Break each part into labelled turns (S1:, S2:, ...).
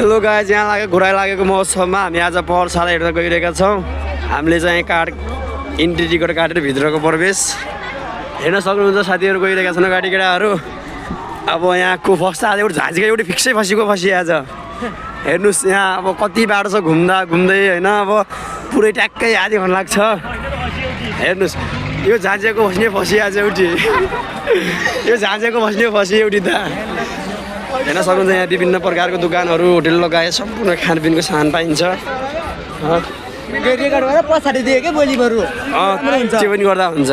S1: Hello guys, यहाँ लागेको घुराइ लागेको महोत्सवमा हामी आज पहरशाला हेर्न गइरहेका छौँ। हामीले चाहिँ इन्ट्री टिकट काटेर भित्रको प्रवेश हेर्न सक्नुहुन्छ। साथीहरू गइरहेका छन्, गाडी केटाहरू। अब यहाँको फर्स्ट आज एउटा झाँझीको एउटै फिक्सै फसिआज हेर्नुहोस्। यहाँ अब कति बाटो छ घुम्दा घुम्दै होइन, अब पुरै ट्याक्कै आधी घन्टा लाग्छ। हेर्नुहोस्, यो झाँझिएको फस्ने फसिआज एउटी यो झाँझिएको फस्ने फसी एउटी त हेर्न सक्नुहुन्छ। यहाँ विभिन्न प्रकारको दोकानहरू, होटेल लगायत सम्पूर्ण खानपिनको सामान पाइन्छ।
S2: पछाडि दियो क्या भोलि बरु
S1: त्यो पनि गर्दा हुन्छ।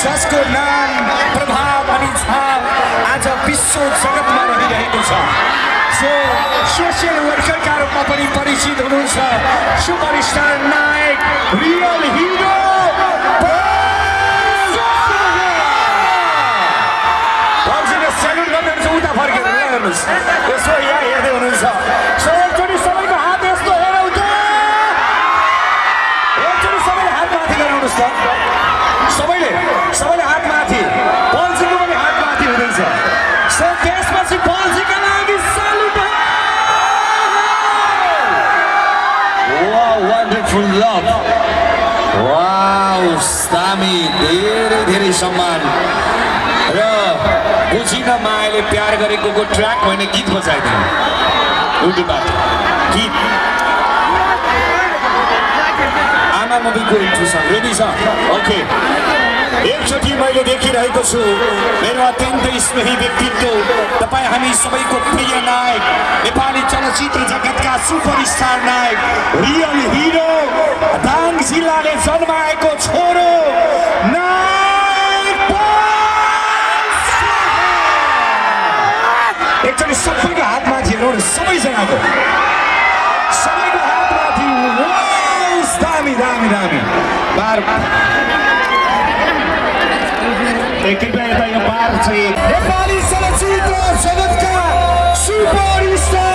S3: जसको नाम प्रभाव अनि छाप आज विश्व जगतमा रहिरहेको छ, जो सोसियल वर्करका रूपमा पनि परिचित हुनुहुन्छ, सुपरस्टार नायक, रियल हिरो सेल्युट गर्नुहुन्छ। उता फर्केर हेर्नुहोस्, यसो यहाँ हेर्दै हुनुहुन्छ। एकचोटि सबैको हात यस्तो हेरौँ त, एकचोटि सबैले हात माथि गराउनुहोस् त। सबैले हात माथि, पल्सीको पनि हात माथि हुँदैछ। सो त्यसपछि पल्सीका लागि salute. Wow, wonderful love. Wow, दामी, धेरै धेरै सम्मान र बुझिन मायाले प्यार गरेको ट्र्याक होइन, गीत बजाइदिनु। उल्टोबाट गीत आमा मुभीको इन्ट्रो छ, रेडी छ? ओके। एकचोटि मैले देखिरहेको छु मेरो अत्यन्तै स्नेही व्यक्तित्व, तपाईँ हामी सबैको प्रिय नायक, नेपाली चलचित्र जगतका सुपरस्टार नायक, रियल हिरो, दाङ जिल्लाले जन्माएको छोरो नायक। एकचोटि सबैको हात माथि हेर्नु, सबैजनाको हात माथि। दामी दामी दामी बार कृपया यता यो बार चाहिँ नेपाली चलचित्र जगतका सुपरस्टार